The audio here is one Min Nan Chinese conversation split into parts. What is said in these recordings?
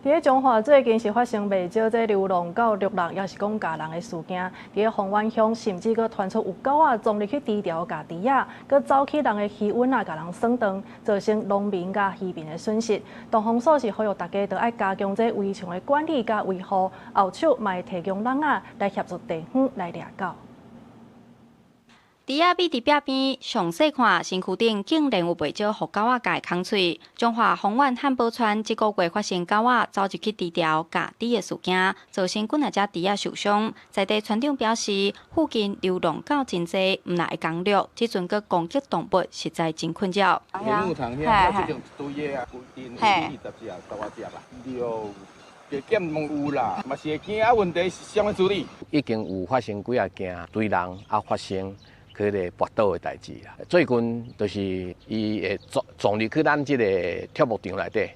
佇咧彰化最近是發生袂少這流浪狗掠人，抑是講咬人的事件。佇咧豐原鄉，甚至閣傳出有狗仔撞入去豬牢咬豬仔，閣走去人的魚塭啊，共人損斷，造成農民佮漁民的損失。動防所是呼籲大家著愛加強這圍牆的管理佮維護，後手嘛會提供籠仔來協助地方來掠狗。豬仔覕佇壁邊，詳細看身軀頂竟然有袂少予狗仔咬的空喙。彰化豐原漢寶村這個月發生狗仔走入去豬牢咬豬的事件，造成幾若隻豬仔受傷。在地村長表示，附近流浪狗真濟，毋但會共掠，這陣閣攻擊動物，實在真困擾。牧場遐，這種一堆的啊，規定20隻、10外隻吧。對，加減攏有啦，嘛是會驚啊。問題是啥物處理？已經有發生幾仔件對人啊發生彼个跋倒的代誌啦。最近就是伊會撞撞入去咱這个畜牧場內底，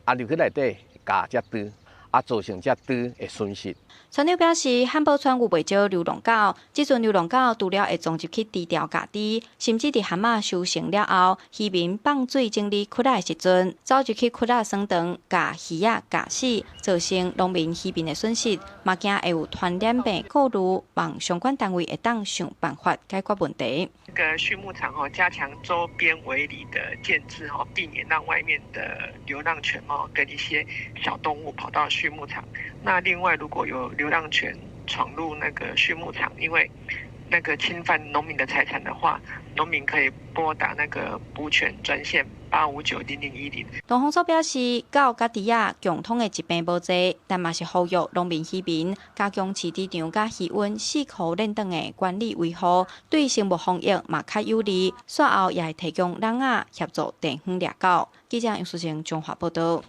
啊入去內底咬隻豬，啊造成這豬的損失。村長表示，漢寶村有袂少流浪狗，這陣流浪狗除了會撞入去豬牢咬豬，甚至佇蚶仔收成了後，漁民放水整理窟仔的時陣，走入去窟仔損斷，共魚仔咬死，造成農民漁民的損失，嘛驚會有傳染病顧慮，望相關單位會當想辦法解決問題。個畜牧場吼，加強周邊圍籬的建置吼，避免讓外面的流浪犬貓跟一些小動物跑到畜牧場。那另外，如果有流浪犬闖入那個畜牧場，因為那個侵犯農民的財產的話，農民可以撥打那個捕犬專線8590010。動防所表示，狗佮豬仔共通的疾病無濟，但嘛是呼籲農民漁民加強飼豬場佮魚塭四箍鏈斷的管理維護，對生物防疫嘛較有利。煞後也會提供籠仔協助地方掠狗。記者楊淑靜彰化報導。